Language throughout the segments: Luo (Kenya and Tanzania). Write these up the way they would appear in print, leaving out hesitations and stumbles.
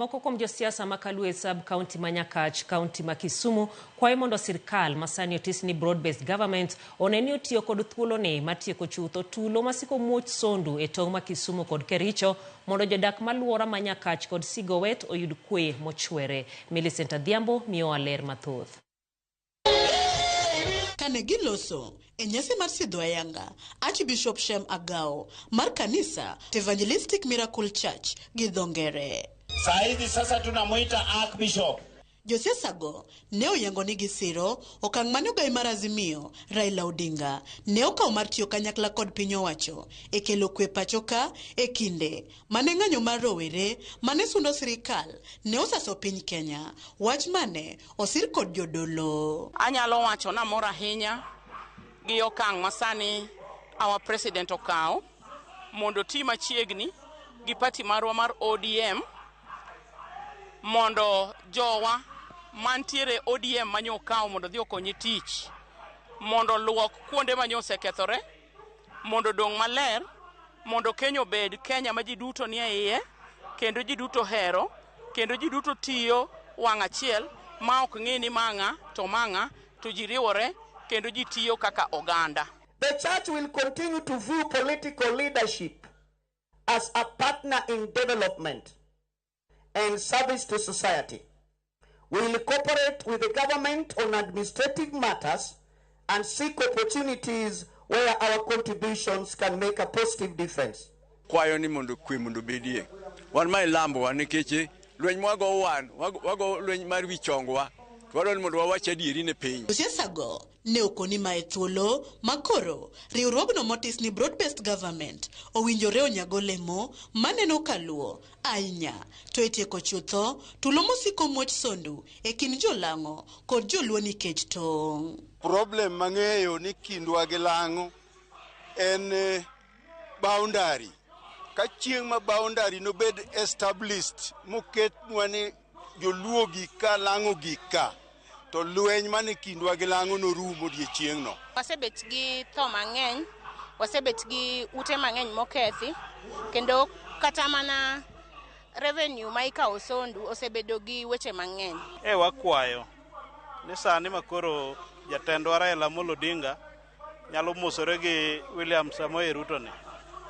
Moko kuom josiasa ma Kalue sub county ma Nyakach, county ma Kisumu kwayo mondo sirkal masani otis ni broad based government one ni otiyo kod thuoloni mar tieko chutho tulo masiko muoch sondu e tong' ma Kisumu kod Kericho mondo jodak maluora ma Nyakach kod Sigowet oyud kwe mochwere. Millicent Adhiambo miyowa ler mathoth. Kane giloso e nyasi mar sidho ayanga Archbishop Shem Agao mar kanisa Evangelistic Miracle Church gi dho ngere. Saa hizi sasa tunamuita Archbishop. Josiasago ne oyango ni gisiro okang' mane ogai mar Azimio Raila Odinga ne okawo mar tiyo kanyakla kod piny owacho e kelo kwe pacho ka e kinde mane ng'anyo mar rowere mane sundo sirikal ne osaso piny Kenya, wach mane osir kod jodolo. Anyalo wacho namor ahinya gi okang' masani our president okawo mondo oti machiegni gi party marwa mar ODM mondo jowa mantiere ODM manyo okawo mondo odhi okonye tich mondo oluok kuonde manyo osekethore mondo odong' maler mondo Kenya obed Kenya ma ji duto nie iye kendo ji duto hero kendo ji duto tiyo wang' achiel ma ok ng'i ni ma ng'a to ma ng'a to ji riwore kendo ji tiyo kaka oganda. The church will continue to view political leadership as a partner in development and service to society. We will cooperate with the government on administrative matters and seek opportunities where our contributions can make a positive difference. Kwayo ni mondo kwe mondo obedie. Wan ma ilambowa nikech lweny mwago wan, wago lweny mar wi chongwa. To wadwaro ni mondo wawach adieri ne piny. Josiasago ne okoni mae thuolo ma koro riwruogno motis ni Broad Based Government owinjore onyag olemo maneno kaluo ahinya to e tieko chutho tulo mosiko muoch sondu e kind jolang'o kod joluo nikech tong'. Problem mang'eyo ni kindwa gi Lang'o en boundary. Ka chieng' ma boundary nobed established moketnwa ni joluo gik ka, Lang'o gik ka, to lweny mane kindwa gi Lang'o norum odiechieng'no. Wasebet gi tho mang'eny, wasebet gi ute mang'eny mokethi, kendo kata mana revenue ma ikawo sondu osebedo gi weche mang'eny. E wakwayo ni sani makoro jatendwa Raila Amolo Odinga nyalo mosore gi William Samoei Ruto ni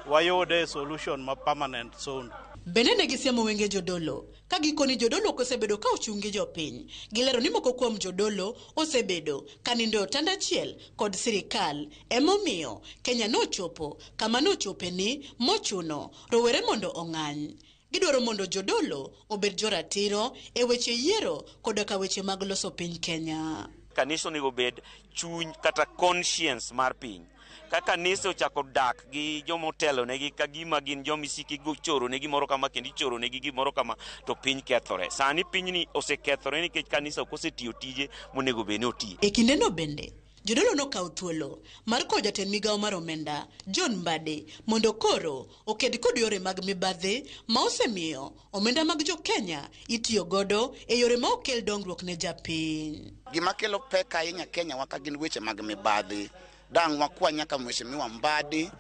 wayude solution ma permanent sondu. Bende ne gisiemo wenge jodolo ka gikoni jodolo ok osebedo ka ochung' gi jopiny. Gilero ni moko kuom jodolo osebedo ka nindo e otanda achiel kod sirikal emomiyo Kenya nochopo kama nochope ni mochuno rowere mondo ong'any. Gidwaro mondo jodolo obed joratiro e weche yiero koda ka weche mag loso piny Kenya. Kanisa onego bed chuny kata conscience mar piny. Ka kanisa ochako dak gi joma otelonegi ka gima gin joma isiko ichoronegi gimoro kama kendo ichoronegi gimoro kama to piny kethore. Sani pinyni osekethore nikech kanisa ok osetiyo tije monego bed ni otiyo. E kindeno bende, jodolo nokawo thuolo mar kowo jatend migawo mar omenda John Mbadi mondo koro oked kod yore mag mibadhi ma osemiyo omenda mag jo Kenya itiyo godo e yore ma ok kel dongruok ne japiny. Gima kelo pek ahinya Kenya wa ka gin weche mag mibadhi. Dang' wakwa nyaka Mheshimiwa Mbadi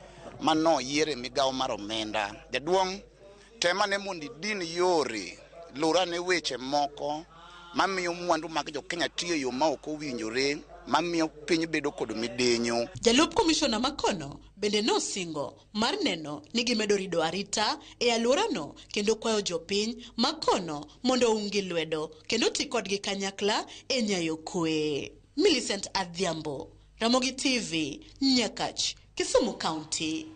mano yier e migawo mar omenda. Jaduong' tem ane mondo idin yore, lur ane weche moko mamiyo mwandu mag jo Kenya tiyo e yo ma ok owinjore, mamiyo piny bedo kod midenyo. Jalup komishona makono bende nosingo mar neno ni gimedo rido arita e alworano kendo kwayo jopiny makono mondo ounggi lwedo kendo ti kodgi kanyakla e nyayo kwe. Millicent Adhiambo, Ramogi TV, Nyakach, Kisumu County.